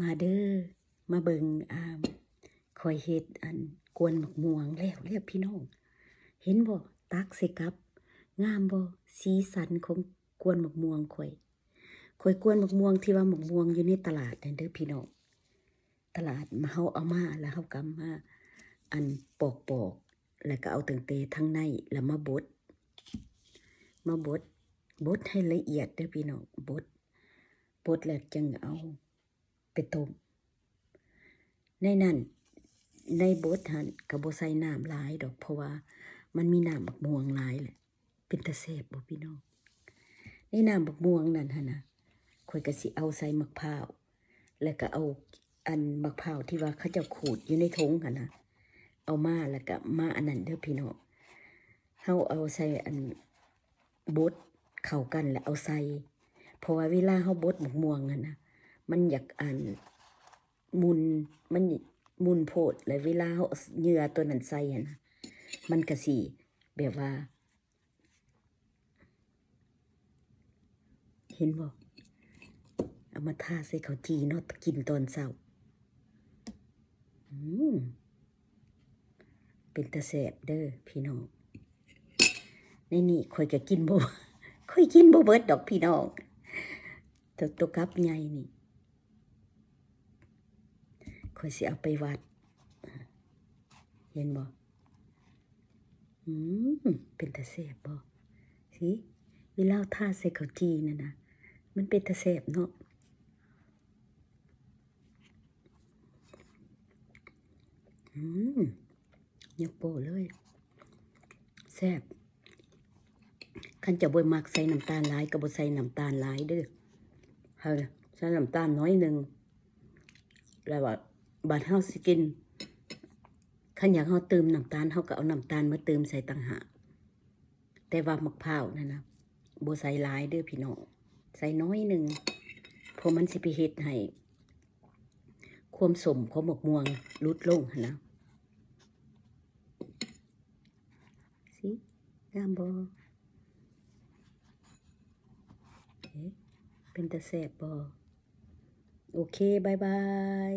ມາເດີ ມາເບິ່ງ ອ່າ ຂ້ອຍເຮັດອັນກວນໝາກມ່ວງແລ້ວ ແລ້ວພີ່ນ້ອງ ເຫັນບໍ່? ຕັກໃສ່ກັບ ງາມບໍ່? ສີສັນຂອງກວນໝາກມ່ວງຂ້ອຍ ຂ້ອຍກວນໝາກມ່ວງທີ່ວ່າໝາກມ່ວງຢູ່ໃນຕະຫຼາດນັ້ນເດີພີ່ນ້ອງ ຕະຫຼາດ ເຮົາເອົາມາແລ້ວເຮົາກໍມາອັນປອກໆ ແລ້ວກໍເອົາຕັ້ງແຕ່ທາງໃນແລ້ວມາບົດ ມາບົດ ບົດໃຫ້ລະອຽດເດີພີ່ນ້ອງ ບົດ ບົດແລ້ວຈຶ່ງເອົາ ໄປຕົ້ມ ໃນນັ້ນ ໃນບົດຫັ້ນກໍບໍ່ໃສ່ນ້ຳຫຼາຍດອກ ເພາະວ່າມັນມີນ້ຳໝາກມ່ວງຫຼາຍແຫຼະ ເປັນຕາແຊບບໍ່ພີ່ນ້ອງ? ໃນນ້ຳໝາກມ່ວງນັ້ນຫັ້ນນະ ຂ້ອຍກໍຊິເອົາໃສ່ໝາກພ້າວ ແລ້ວກໍເອົາອັນໝາກພ້າວທີ່ວ່າເຂົາເຈົ້າຂູດຢູ່ໃນຖົງຫັ້ນນະ ເອົາມາ ແລ້ວກໍມາອັນນັ້ນເດີພີ່ນ້ອງ ເຮົາເອົາໃສ່ອັນ ບົດເຂົ້າກັນແລ້ວເອົາໃສ່ ເພາະວ່າເວລາເຮົາບົດໝາກມ່ວງຫັ້ນນະ ມັນຢາກອັນ ໝຸ່ນ ມັນໝຸ່ນໂພດ ແລ້ວເວລາເຮົາເອົາເຫຍື່ອຕົວນັ້ນໃສ່ຫັ້ນນະ ມັນກະຊິແບບວ່າ ເຫັນບໍ່? ເອົາມາທາໃສ່ເຂົ້າຈີ່ເນາະ ກິນຕອນເຊົ້າ ອືມ ເປັນຕາແຊບເດີພີ່ນ້ອງ ໃນນີ້ຂ້ອຍກໍກິນບໍ່ ຂ້ອຍກິນບໍ່ເບິດດອກພີ່ນ້ອງ ໂຕ ໂຕກັບໃຫຍ່ນີ້ ຂ້ອຍຊິເອົາໄປວັດ ເຫັນບໍ່? ອືມ ເປັນຕາແຊບບໍ່? ຊິ ເວລາເຮົາທາໃສ່ເຂົ້າຈີ່ນັ້ນນະ ມັນເປັນຕາແຊບເນາະ. ອືມ ຍົກໂປ້ເລີຍ ແຊບ. ຄັນເຈົ້າບໍ່ມັກໃສ່ນ້ຳຕານຫຼາຍ ກໍບໍ່ໃສ່ນ້ຳຕານຫຼາຍເດີ້ ໃສ່ນ້ຳຕານໜ້ອຍໜຶ່ງ ແລ້ວວ່າບາດເຮົາຊິກິນ ຄັນຢາກເຮົາຕື່ມນ້ຳຕານ ເຮົາກໍເອົານ້ຳຕານມາຕື່ມໃສ່ຕ່າງຫາກ. ແຕ່ວ່າໝາກພ້າວນັ້ນນະ ບໍ່ໃສ່ຫຼາຍເດີ້ພີ່ນ້ອງ ໃສ່ໜ້ອຍໜຶ່ງ ເພາະມັນຊິໄປເຮັດໃຫ້ຄວາມສົ້ມຂອງໝາກມ່ວງຫຼຸດລົງຫັ້ນນະ. ຊິ ງາມບໍ່? ເອ ເປັນຕາແຊບບໍ່? ໂອເຄ ບາຍບາຍ.